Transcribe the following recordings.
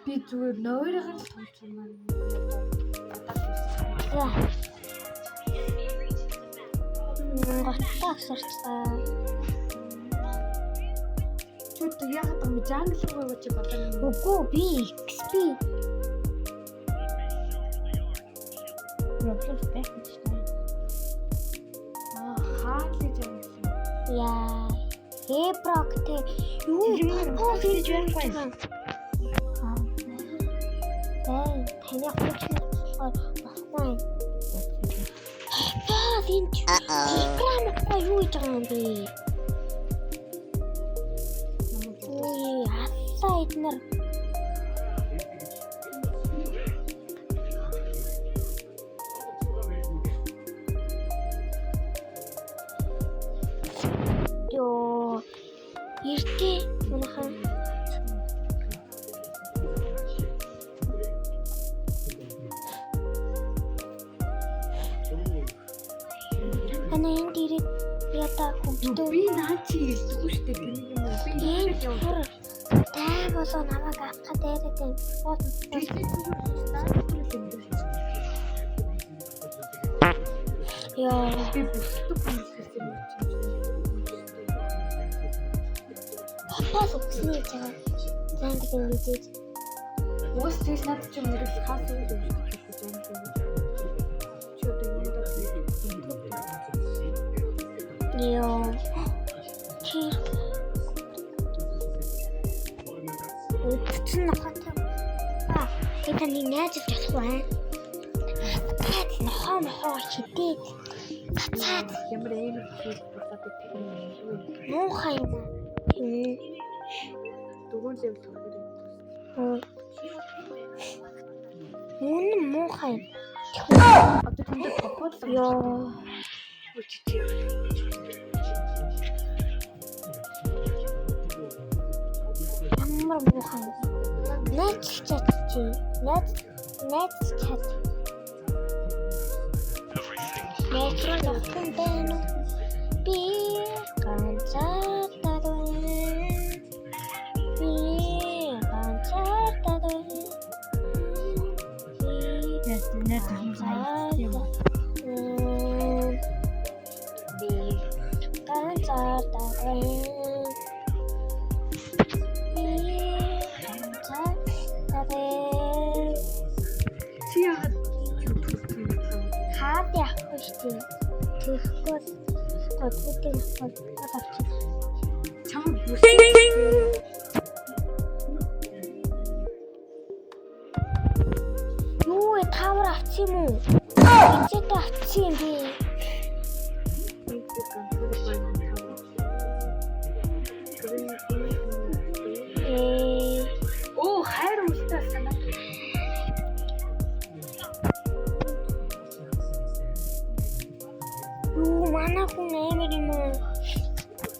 Би зүгээр нойрыг л томцсон юм. За. Готтой асарчлаа. Чи одоо яагаад юм jungle руу явж болоо юм. Үгүй би XP Roblox байх гэж байна. Аа, хаалж jungle. Яа. Хэброк те юу Юм хийж байхгүй. Аа. Таны хөгжил болохоор болохгүй. Аа, энэ програмтай юу хийж байгаа юм бэ? Үгүй, аллаа эднэр. Йоо. Эртээ манайхан ана энд ирээд ята хөвгтөө Би наа чи хэлдэггүй шүү дээ. Тэнийг юм уу? Би энэ ингэж явж бүр тай болоо намайг авах дайраад байна. Бод. Тэгээд зүгээр снайпер л юм дээ. Йоо. Би бүсдэг хүмүүс юм чи. Папас өгсөн гэж байгаа. Занг ингэж. Уус тэгс надад ч юм нэрэл хаас юм дөө шүү дээ. Чи одоо юм даа. Йоо. Тэр Үдцэн нохотой. Аа, би таны найзалж болох уу? Таад нохоо мохоо хидээд цацаад Ямар аим хэл болоод идэх юм юу? муухай юм аа. Тийм. Дөрвөн level төрөөр юм. Өө. Үнэн муухай юм. Одоо тэнд попод л Йоо. Үчи. Ямар муухай юм. Найзалж чи. Найз найзалж чад. Найзлах охин байна уу? Би ганцаардаад байна. Би ганцаардаад байна. Би Найз найз хүмүүс аялсан юм. Би ганцаардаад байна. Би ганцаардаад байна. Чи яагаад юу төрсөн юм бэ? Хаад явахгүй шүү дээ. Тэгэхгүй бодгуудыг авах авчих. Чамд бүс. Юу вэ? Тавар авчих юм уу? Хичээдээ авчих юм би. Ээ, Оо хайр үлдээ санаа. юу манай хүн амар юм уу?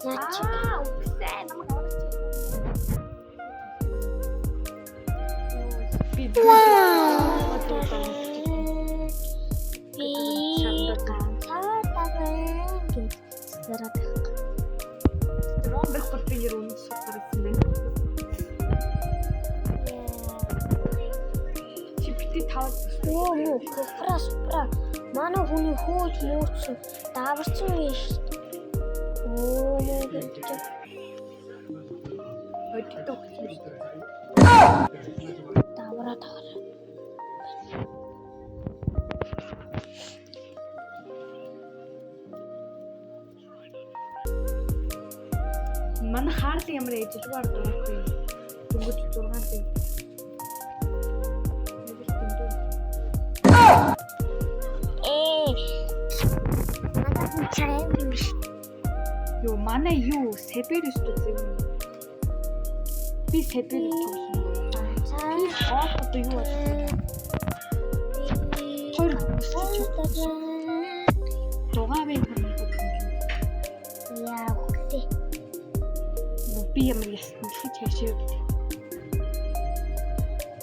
Наач. Аа үгсээ намайг аваач. Би Би ганцаардаа байна гэж зэрэг байхгүй. Ром байхгүй би нэр үнэн шууд гарсан байх. Чи бити тавд Оо муу, купра супра. Манай хүний хөөж мөөцсөн даварцсан юм шүү дээ. Оо муу гэж. одтой өгсөн шүү дээ. Давраад авах. Манай Харли ямар ажилгүй арга байхгүй. Дөнгөж 6 лев. Level дэндүү. Ээ. Манай хүн чарай юм биш. Юу манай юу Сибирус үзэв юм. Би Сибирус тоглоно. Би гол одоо юу болж хоёр бүсч дугаавын хөрөнгө. Яа, үхлээ. Би ямар ясна гэж хайшаа.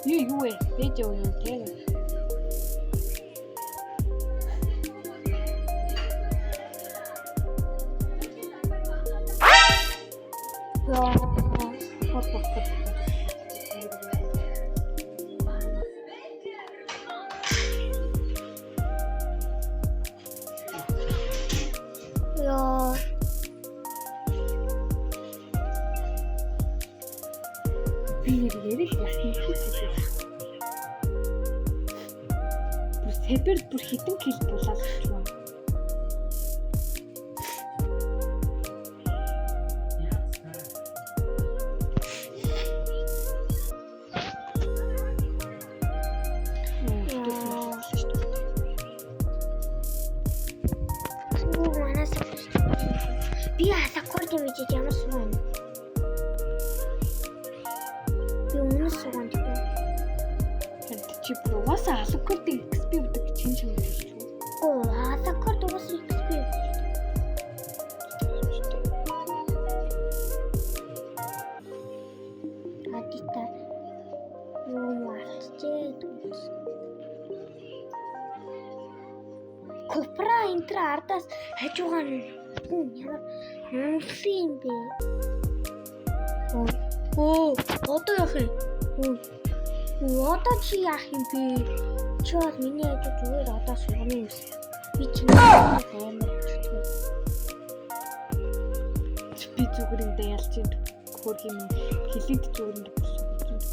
Юу юу вэ? Бэж яв юу те. Яа. Хот хот. Би ярих ясны хийсэн. Бүр сэбэр бүр хитэн кил булаад ч юм. Юу манаас би асакорд юм чи ямар суу юм. Би өмнө суугаан тийм. Чи бүр угаасаа алукордыг XP өгдөг чин чин гэж үү? Гоо асакорд угаасаа XP. Адита юу мартжээ дүүс. Копра энэ төр ардаас хажуугаар нь ямар мөнсөн юм бэ? Оо, одоо яах юм? Оо, одоо чи яах юм бэ? Чи бол миний хажуу зүгээр одоо суугна юм шиг. Би чиний амар чөтгөө. Би зүгээр энэ ялж ин хөрх юм хилээд зүгээр энэ сууж.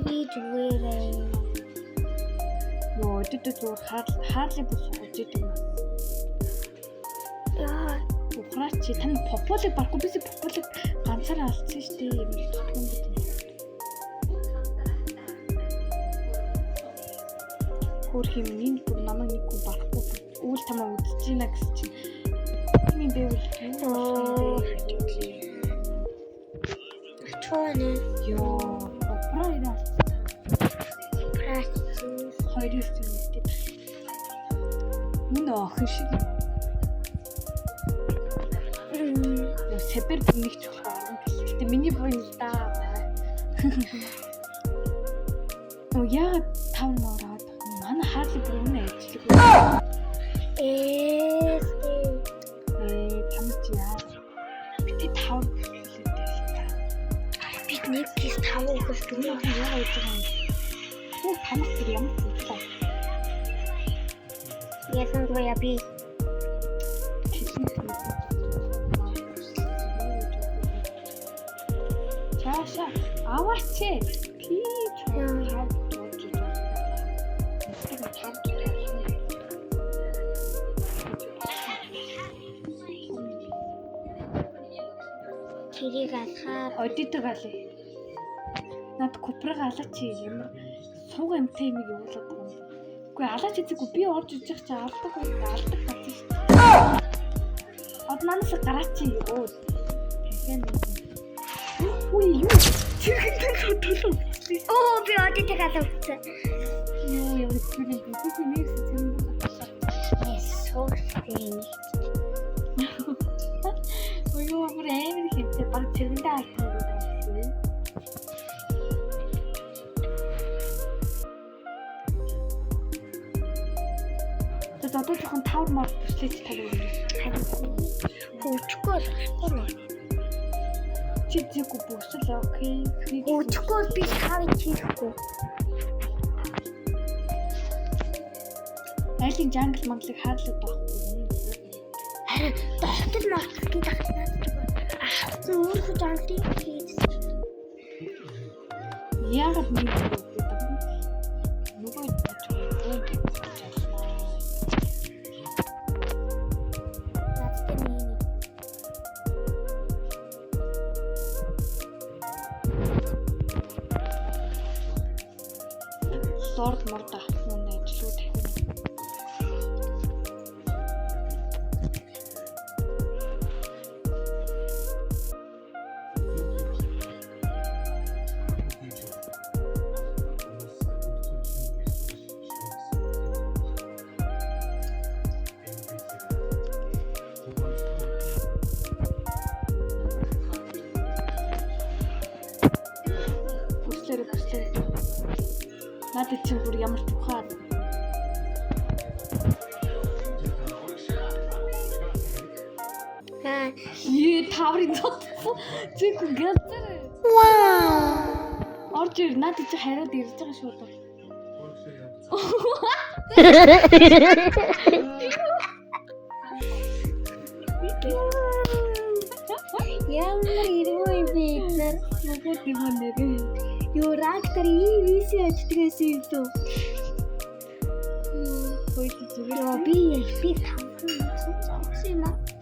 Би зүгээр. Йоо, өдөртөө зүгээр хаарлыг бүр сууж идэг юм. Яа, Ухраач чи тань пополыг барахгүй бисээ пополыг ганцаараа алдсан шүү дээ. Юм хэцүү юм бэ. Хөрх юм энд бүр намайг нэг хүн барахгүй үйл тамаа үзэж гинэ гэсэн чинь юм бэ вэ? Оо, Ачуу нэ. Йоо, ухраа ирээ алдсан. Прас. 2-9 юм гэдэг. Мөн охин шиг юм. Йоо, сэбэр бүр нэг ч болохоор 10 кг. Гэтэ миний буян л да. Оо яагаад 5 мөр аваад байгаа юм? Манай хаарлыг бүр үнэ ажиллаг. Ээ. Ээ, там чи яа. Бити 5 гэлээ л та. Би нэг кис 5 өгөх Миний охин яагаад хийж байгаа юм? Хүү танах тэр ямар зүтлээ. Ялангуяа би Чааша аваач. Пи чаа дууж байгаа. Тэр тав. тэрийг алхаар Одитог алаа. Над купраг алаач ямар суг амтай юм явуулаад байгаа юм. Үгүй алаач эзэггүй би орж иж явах чи алдаг алдаг газар шүү дээ. Од манаас гараач юу. Тэгэхээр нэг. Үгүй юу? Тэрхэнтэй төлөв. Оо би одитог алах. Юу юм бэ? Би нэг сэцэн бүх. Есүс. Ой юу бүр амар хэмтэй баг цэргэндээ алдсан юм байна. Тэгээд одоо жоохон тавар мор бүслэж тавиад Харин хөөчихгүй болохгүй нэ. Чи зээгүү бүсэл окей. Хөөчихгүй би тавыг хийхгүй. Айлын жангл манглыг хаарлаад байхгүй. Харин довтол мортол гэдэг надад зүгээр. Авахгүй өөрөө жанглыг хийсэн. Яагаад нэг гэдэг юм? Нөгөө Надад нэг лорд морд авах юм ажлуу дахин. Бүслээрээ бүслээрээ. Надад чинь бүр ямар ч ухаан. Аа, Ее таврын цоцсон. Зээгүү гэлзэр. Вау. Орж ир надад чи хариад ирж байгаа шүү дээ. Ямар эргүү юм бэ эднэр. Мөгөөд юм аа нэрээ. Юу рактор EVC очдөг байсан юм лүү. Хөөе зүгээр. Йоо би би тавхан цуг зогсон юм аа.